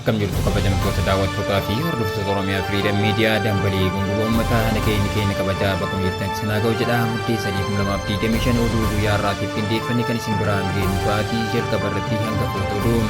Akkam jirtu kabajamtoota daawwattootaa fi hordoftoota Oromiyaa Firiidam Miidiyaa dambalii gunguma uummataa nageenya keenya kabajaa bakka jirtan isin haa ga'u jedha. Muddee 3, 2025 oduu guyyaa har'aatiif qindeeffanne kan isin biraan geenyu baatii jalqaba irratti hangafoota oduu.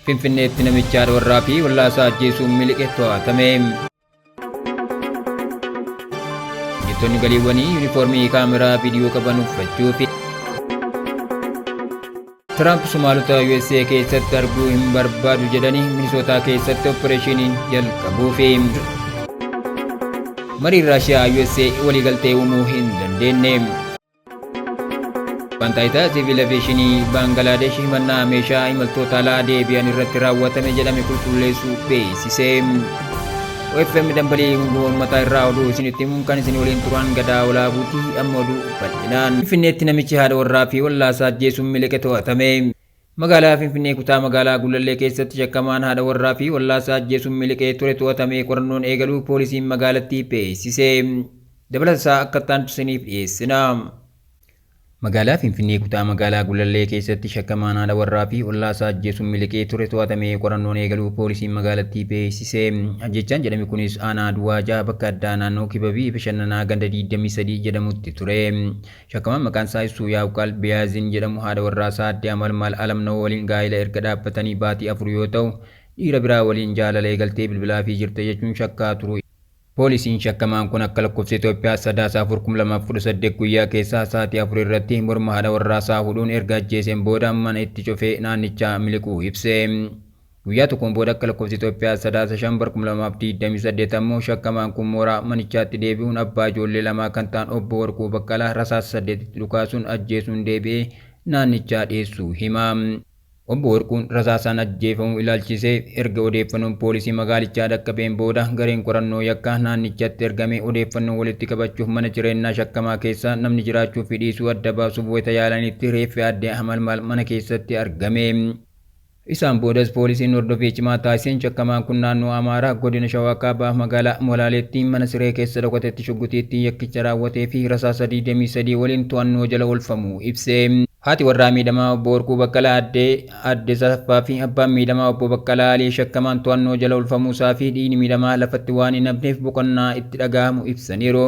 Finfinneetti namicha haadha warraa fi ollaasaa ajjeesuun miliqe to'atame. Hojjettoonni galiiwwanii yuunifoormii kaameraa viidiyoo qaban uffachuu fi Tiraamp Sumaalota USA keessatti arguu hin barbaadu jedhanii Minisootaa keessatti opereeshiniin jalqabuu fi mariin Raashiyaa USA waliigaltee uumuu hin dandeenye. Abbaan taayitaa siviil aviyeeshinii Baangalaadesh himannaa meeshaa imaltoota alaa deebi'an irratti raawwatame jedhame qulqulleessuu beeksise. OFM dambalii gunguma uummataa irraa oduu isinitti himuun kan isin waliin turan Gadaa Olaabuuti amma oduu bal'inaan. Finfinneetti namichi haadha warraa fi ollaasaa ajjeesuun miliqe to'atame. Magaalaa Finfinnee kutaa magaalaa Gullallee keessatti shakkamaan haadha warraa fi ollaasaa ajjeesuun miliqee ture to'atamee qorannoon eegaluu poolisiin magaalattii beeksise. Dabalata isaa akka itti aanutti isiniif dhiyeessina. Magaalaa Finfinnee kutaa magaalaa Gullallee keessatti shakkamaan haadha warraa fi ollaasaa ajjeesuun miliqee ture to'atamee qorannoon eegaluu poolisiin magaalattii beeksise. Ajjeechaan jedhame kunis aanaa Duwwaa 6 bakka addaa naannoo Kibabii Bashannanaa ganda 23 jedhamutti ture. Shakkamaan maqaan isaa Issuu Yaawqaal Biyaazin jedhamu haadha warraasaa Aadde Amalmaal Alamnoo waliin gaa'ila erga dhaabbatanii baatii 4 yoo ta'u, dhiira biraa waliin jaalala eegaltee bilbilaafii jirta jechuun shakkaa turuu Poolisiin shakkamaan kun akka lakkoofsa Itoophiyaa Sadaasa 4, 2018 guyyaa keessaa sa'aatii 4 irratti morma haadha warraasaa hudhuun erga ajjeeseen booda mana itti cufee naannichaa miliquu ibse. Guyyaa tokkoon booda akka lakkoofsa Itoophiyaa Sadaasa 5 bara 2028 ammoo shakkamaan kun mooraa manichaatti deebi'uun abbaa ijoollee lamaa kan ta'an Obbo Warquu Baqqalaa rasaasa 8 itti dhukaasuun ajjeesuun deebi'ee naannichaa dheessuu hima. Obbo Warquun rasaasaan ajjeefamuu ilaalchisee erga odeeffannoon poolisii magaalichaa dhaqqabeen booda gareen qorannoo yakkaa naannichatti ergame odeeffannoo walitti qabachuuf mana jireennaa shakkamaa keessa namni jiraachuu fi dhiisuu adda baasuuf wayita yaalanitti reeffi Aadde Hamalmaal mana keessatti argame. Isaan boodas poolisiin hordoffii cimaa taasiseen shakkamaan kun naannoo Amaaraa godina Shawaa Kaabaa magaalaa Molaaleetti mana siree keessa dhokatetti shugguxiitti yakkicha raawwatee fi rasaasa 23 waliin to'annoo jala oolfamuu ibse. Haati warraa miidhamaa Obbo Warquu Baqqalaa Aadde Aadde Saffaa fi abbaan miidhamaa Obbo Baqqalaa Alii shakkamaan to'annoo jala oolfamuusaa fi dhiigni miidhamaa lafatti waan hin hafneef boqonnaa itti dhaga'amu ibsaniiru.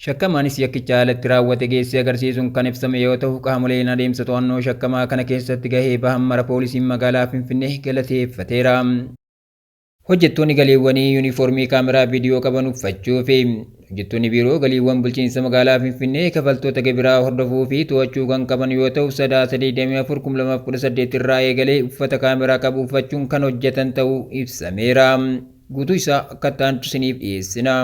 Shakkamaanis yakkicha haala itti raawwate geessee agarsiisuun kan ibsame yoo ta'u, qaamoleen adeemsa to'annoo shakkamaa kana keessatti gahee bahan mara poolisiin magaalaa Finfinnee galateeffateera. Hojjettoonni galiiwwanii yuunifoormii kaameraa viidiyoo qaban uffachuu fi hojjettoonni biiroo galiiwwan bulchiinsa magaalaa Finfinnee kafaltoota gibiraa hordofuu fi to'achuu kan qaban yoo ta'u, Sadaasa 24, 2018 irraa eegalee uffata kaameraa qabu uffachuun kan hojjetan ta'uu ibsameera. Guutuu isaa akka itti aanutti isiniif dhiyeessina.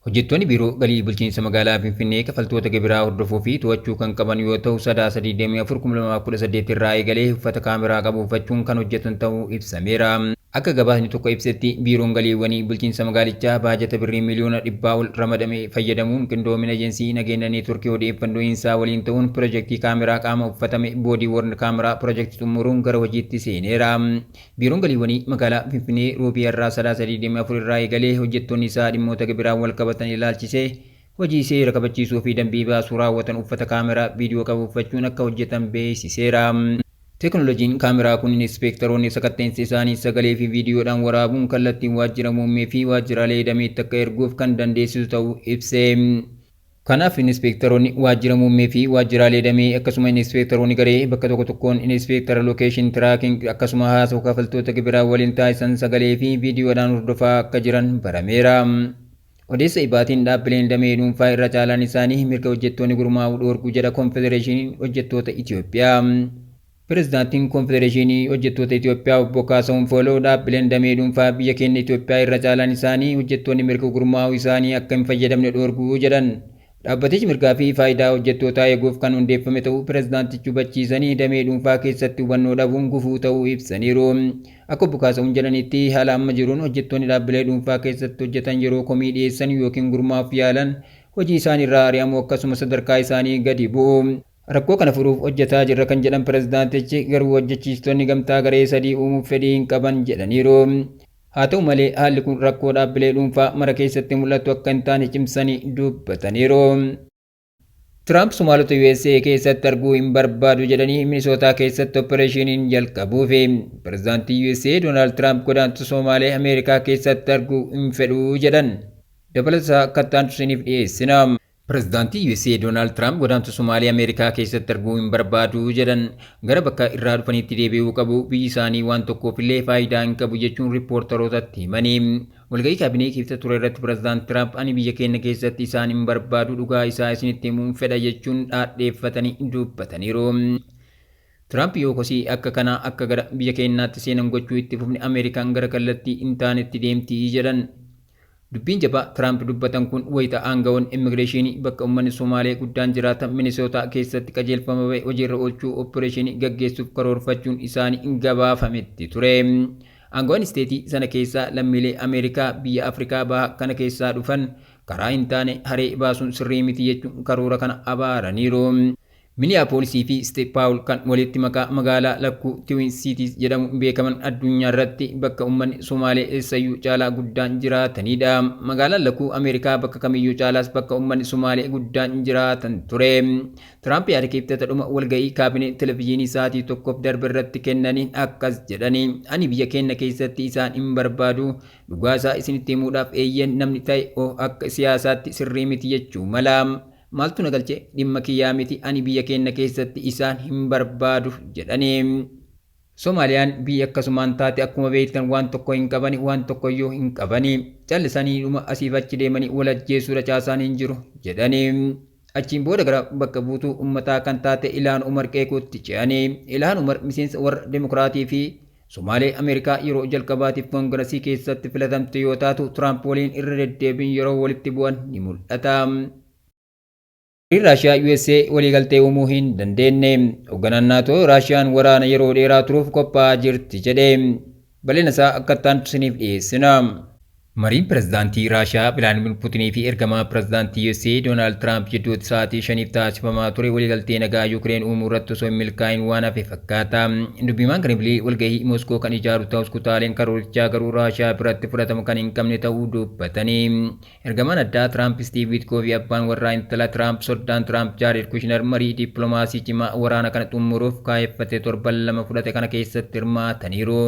Hojjettoonni Biiroo Galii Bulchiinsa Magaalaa Finfinnee kafaltoota gibiraa hordofuu fi to'achuu kan qaban yoo ta'u, Sadaasa 24, 2018 irraa eegalee uffata kaameraa qabu uffachuun kan hojjetan ta'uu ibsameera. Akka gabaasni tokko ibsetti, Biiroon Galiiwwanii Bulchiinsa Magaalichaa baajata birrii miiliyoona dhibbaa ol ramadame fayyadamuun qindoomina Ejensii Nageenya Neetworkii Odeeffannoo Insaa waliin ta'uun pirojektii kaameraa qaama uffatame, Body Worn Camera, Project xumuruun gara hojiitti seeneera. Biiroon Galiiwwanii Magaalaa Finfinnee Roobii har'aa Sadaasa 24 irraa eegalee hojjettoonni isaa dhimmoota gibiraan walqabatan ilaalchisee hojii seera kabachiisuu fi dambii baasuu raawwatan uffata kaameraa viidiyoo qabu uffachuun akka hojjetan beeksiseera. Teeknooloojiin kaameraa kun inispeektaroonni sakatta'iinsa isaanii sagalee fi viidiyoodhaan waraabuun kallattiin waajjira muummee fi waajjiraalee dameetti akka erguuf kan dandeessisu ta'uu ibse. Kanaaf Inispeektaroonni Waajjira Muummee fi Waajjiraalee Damee akkasuma Inispeektaroonni Garee bakka tokko tokkoon Inispeektara Location Tracking akkasuma haasawa kafaltoota gibiraa waliin taasisan sagalee fi viidiyoodhaan hordofaa akka jiran barameera. Odeessa ibaatiin dhaabbileen damee dhuunfaa irra caalaan isaanii mirga hojjettoonni gurmaa'uu dhoorgu jedha Konfedereeshiniin Hojjettoota Itiyoophiyaa. Pirezidaantiin Konfedereeshinii Hojjettoota Itiyoophiyaa Obbo Kaasahuun Fooloo dhaabbileen damee dhuunfaa biyya keenya Itiyoophiyaa irra caalaan isaanii hojjettoonni mirga gurmaa'uu isaanii akka hin fayyadamne dhoorgu jedhan. Dhaabbatichi mirgaa fi faayidaa hojjettootaa eeguuf kan hundeeffame ta'uu pirezidaantichi hubachiisanii damee dhuunfaa keessatti hubannoo dhabuun gufuu ta'uu ibsaniiru. Akka Obbo Kaasahuun jedhanitti haala amma jiruun hojjettoonni dhaabbilee dhuunfaa keessatti hojjetan yeroo komii dhiyeessan yookiin gurmaa'uuf yaalan hojii isaaniirraa ari'amuu akkasuma sadarkaa isaanii gadi bu'u. Rakkoo kana furuuf hojjetaa jirra kan jedhan pirezidaantichi, garuu hojjechiistonni gamtaa garee sadii uumuuf fedhii hin qaban jedhaniiru. Haa ta'u malee haalli kun rakkoo dhaabbilee dhuunfaa mara keessatti mul'atu akka hin taane cimsanii dubbataniiru. Tiraamp Somaalota USA keessatti arguu hin barbaadu jedhanii Minisootaa keessatti oppireeshiniin jalqabuufi. Pirezidaantii USA Doonaald Tiraamp godaantota Somaalee Ameerikaa keessatti arguu hin fedhu jedhan. Dabalataa akka itti isiniif dhiyeessina. Pirezidaantii USA Doonaald Tiraamp godaantota Somaalee Ameerikaa keessatti arguu hin barbaadu jedhan. Gara bakka irraa dhufanitti deebi'uu qabu, biyyi isaanii waan tokkoof illee faayidaa hin qabu jechuun riippoortarootatti himanii. Walga'ii kaabinee Kibxata ture irratti Pirezidaant Tiraamp ani biyya keenya keessatti isaan hin barbaadu, dhugaa isaa isinitti himuun fedha jechuun dhaadheeffatanii dubbataniiru. Tiraamp yoo kosii akka kanaa akka gara biyya keenyaatti seenan gochuu itti fufne Ameerikaan gara kallattii hin taanetti deemti jedhan. Dubbiin jabaa Tiraamp dubbatan kun wayita aangawoonni immigireeshinii bakka uummanni Somaalee guddaan jiraatan Minisootaa keessatti qajeelfama ba'e hojiirra oolchuu oppireeshinii gaggeessuuf karoorfachuun isaanii gabaafametti ture. Aangawoonni isteetii sana keessaa lammiilee Ameerikaa biyya Afrikaa Bahaa kana keessaa dhufan karaa hin taane haree baasuun sirrii miti jechuun karoora kana abaaraniiru. Miniyaapolisii fi Steet Paawul kan walitti maqaa magaalaa lakkuu Tiwin Siitiis jedhamuun beekaman addunyaa irratti bakka uummanni Somaalee eessayyuu caalaa guddaan jiraatanidha. Magaalaan lakkuu Ameerikaa bakka kamiyyuu caalaas bakka uummanni Somaalee guddaan jiraatan ture. Tiraamp yaada Kibxata dhuma walga'ii kaabinee televezyiinii sa'aatii tokkoof darbe irratti kennaniin akkas jedhanii, ani biyya keenya keessatti isaan hin barbaadu, dhugaa isaa isinitti himuudhaaf eeyyeen namni ta'e akka siyaasaatti sirrii miti jechuu mala. Maaltu na galche, dhimma kiyyaa miti, ani biyya keenya keessatti isaan hin barbaadu jedhanii. Somaaliyaan biyya akkasumaan taate, akkuma beektan waan tokko hin qabani, waan tokkoyyuu hin qabani. Callisanii dhuma asiif achi deemanii wal ajjeesuudha, caasaan hin jiru jedhanii. Achiin booda gara bakka buutuu uummataa kan taate Ilaan Umar qeequutti ce'anii. Ilaan Umar miseensa warra Demokiraatii fi Somaalee Ameerikaa yeroo jalqabaatiif koongiresii keessatti filatamte yoo taatu, Tiraamp waliin irra deddeebiin yeroo walitti bu'an ni mul'ata. Raashiyaa USA waliigaltee uumuu hin dandeenye. Hoogganaan NATO Raashiyaan waraana yeroo dheeraa turuuf qophaa'aa jirti jedhe. Bal'ina isaa akka itti isiniif dhiyeessina. Mariin pirezidaantii Raashiyaa Vilaadimir Puutinii fi ergamaa pirezidaantii USA Doonaald Tiraamp jidduutti sa'aatii 5f taasifamaa ture waliigaltee nagaa Yukireen uumuu irratti osoo hin milkaa'in waan hafe fakkaata. Dubbimaan Kireemliin walgahii Moskoo kan ijaaru ta'us, kutaaleen karoorichaa garuu Raashiyaa biratti fudhatama kan hin qabne ta'uu dubbatanii. Ergamaan addaa Tiraamp Stiiv Witkoo fi abbaan warraa intala Tiraamp, soddaan Tiraamp Jaared Kushner marii dippiloomaasii cimaa waraana kana xumuruuf kaayeffate torban 2 fudhate kana keessatti hirmaataniiru.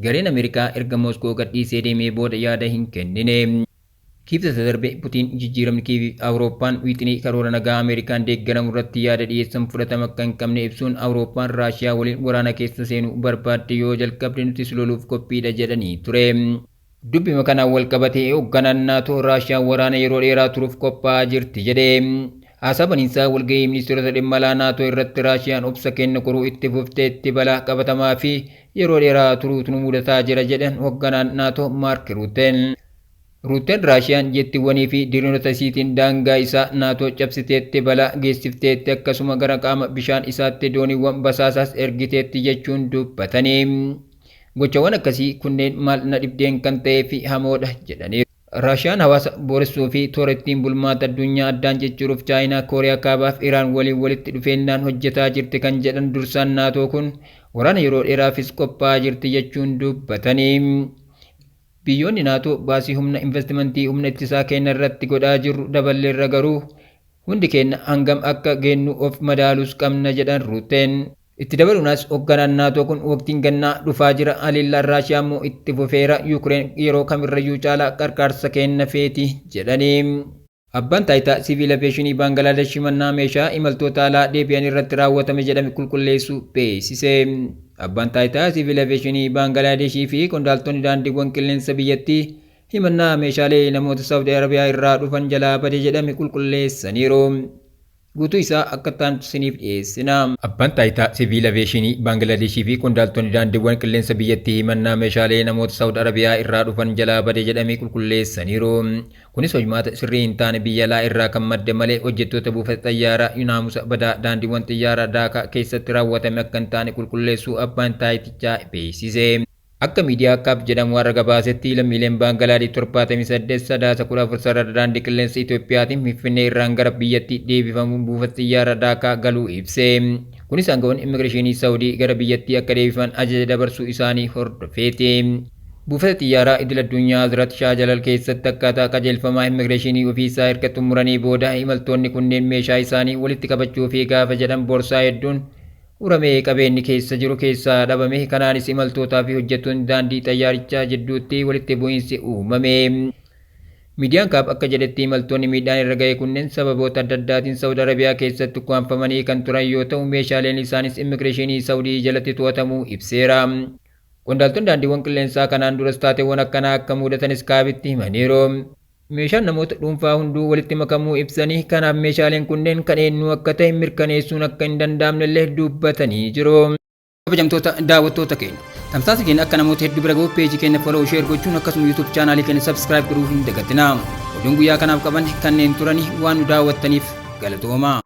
Gareen Ameerikaa erga Moskoo gadhiisee deemee booda yaada hin kennine. Kibxata darbe Putiin jijjiiramni Kiiv Awurooppaan wixinee karoora nagaa Ameerikaan deeggaramu irratti yaada dhiyeessan fudhatama akka hin qabne ibsuun, Awurooppaan Raashiyaa waliin waraana keessa seenuu barbaadde yoo jalqabde nutis loluuf qophiidha jedhanii ture. Dubbima kanaan wal qabatee hoogganaan NATO Raashiyaan waraana yeroo dheeraa turuuf qophaa'aa jirti jedhe. Haasaa baniinsaa walgahii ministeerota dhimma alaa NATO irratti Raashiyaan obsa kenna qoruu itti fufteetti, balaa qabatamaa fi yeroo dheeraa turuutu nu mudataa jira jedhan hoogganaan NATO Maark Ruuteen. Ruuteen Raashiyaan jettiiwwanii fi diroonota isiitiin daangaa isaa NATO cabsiteetti, balaa geessifteetti, akkasuma gara qaama bishaan isaatti dooniiwwan basaasaas ergiteetti jechuun dubbatanii. Gochawwan akkasii kunneen maal na dhibdeen kan ta'ee fi hamoodha jedhaniiru. Raashiyaan hawaasa booressuu fi toora ittiin bulmaata addunyaa addaan cicciruuf Chaayinaa, Kooriyaa Kaabaa fi Iraan waliin walitti dhufeennaan hojjetaa jirti kan jedhan dursaan NATO kun, waraana yeroo dheeraafis qophaa'aa jirti jechuun dubbatanii. Biyyoonni NATO baasii humna investimentii humna ittisaa keenya irratti godhaa jirru daballeerra, garuu hundi keenya hangam akka geennu of madaaluus qabna jedhan Ruuteen. Itti dabaluunas hoogganaan NATO kun waqtiin gannaa dhufaa jira, haleellaan Raashiyaa immoo itti fufeera, Yukireen yeroo kamirrayyuu caalaa qarqaarsa kenna feeti jedhanii. Abbaan taayitaa siviil aviyeeshinii Baangilaadesh himannaa meeshaa imaltoota alaa deebi'an irratti raawwatame jedhame qulqulleessuu beeksise. Abbaan taayitaa siviil aviyeeshinii Baangilaadeeshii fi qondaaltonni daandiiwwan qilleensa biyyattii himannaa meeshaalee namoota Saawudi Arabiyaa irraa dhufan jalaa bade jedhame qulqulleessaniiru. Guutuu isaa akka itti isiniif dhiyeessina. Abbaan taayitaa siviil aviyeeshinii Baangilaadeeshii fi qondaaltonni daandiiwwan qilleensa biyyattii himannaa meeshaalee namoota Saawud Arabiyaa irraa dhufan jalaa bade jedhame qulqulleessaniiru. Kunis hojmaata sirrii hin taane biyya alaa irraa kan madde malee hojjettoota buufata xayyaaraa naamusa badaa daandiiwwan xiyyaaraa Daakaa keessatti raawwatame akka hin taane qulqulleessuu abbaan taayitichaa beeksise. Akka miidiyaa Kaap jedhamu har'a gabaasetti, lammiileen Baangilaadesh 78 Sadaasa 14 sarara daandii qilleensa Itoophiyaatiin Finfinnee irraan gara biyyatti deebifamuun buufata xiyyaara Daakaa galuu ibse. Kunis aangawoonni immigireeshinii Saawudii gara biyyattii akka deebifaman ajaja dabarsuu isaanii hordofeeti. Buufata xiyyaaraa idil addunyaa Hazrat Shah Jalal keessatti akkaataa qajeelfamaa immigireeshinii ofiisaa erga xumuranii booda imaltoonni kunneen meeshaa isaanii walitti qabachuu fi gaafa jedhan boorsaa hedduun uramee qabeenyi keessa jiru keessaa dhabame. Kanaanis imaltootaa fi hojjettoonni daandii xayyaarichaa jidduutti walitti bu'iinsi uumame. Miidiyaan Kaab akka jedhetti imaltoonni miidhaan irra ga'e kunneen sababoota adda addaatiin Saawud Arabiyaa keessatti ukkaamfamanii kan turan yoo ta'u, meeshaaleen isaanis immigireeshinii Saawudii jalatti to'atamuu ibseera. Qondaaltonni daandiiwwan qilleensaa kanaan duras taateewwan akkanaa akka mudatanis Kaabitti himaniiru. Meeshaan namoota dhuunfaa hunduu walitti makamuu ibsanii, kanaaf meeshaaleen kunneen kan eenyu akka ta'e mirkaneessuun akka hin danda'amne illee dubbatanii jiru. Kabajamtoota daawwattoota keenya, tamsaasa keenya akka namoota hedduu bira gahuuf peejii keenya follow, share gochuun akkasuma YouTube chaanaalii keenya subscribe godhuu hin dagatinaa. Oduun guyyaa kanaaf qaban kanneen turani, waan nu daawwattaniif galatoomaa.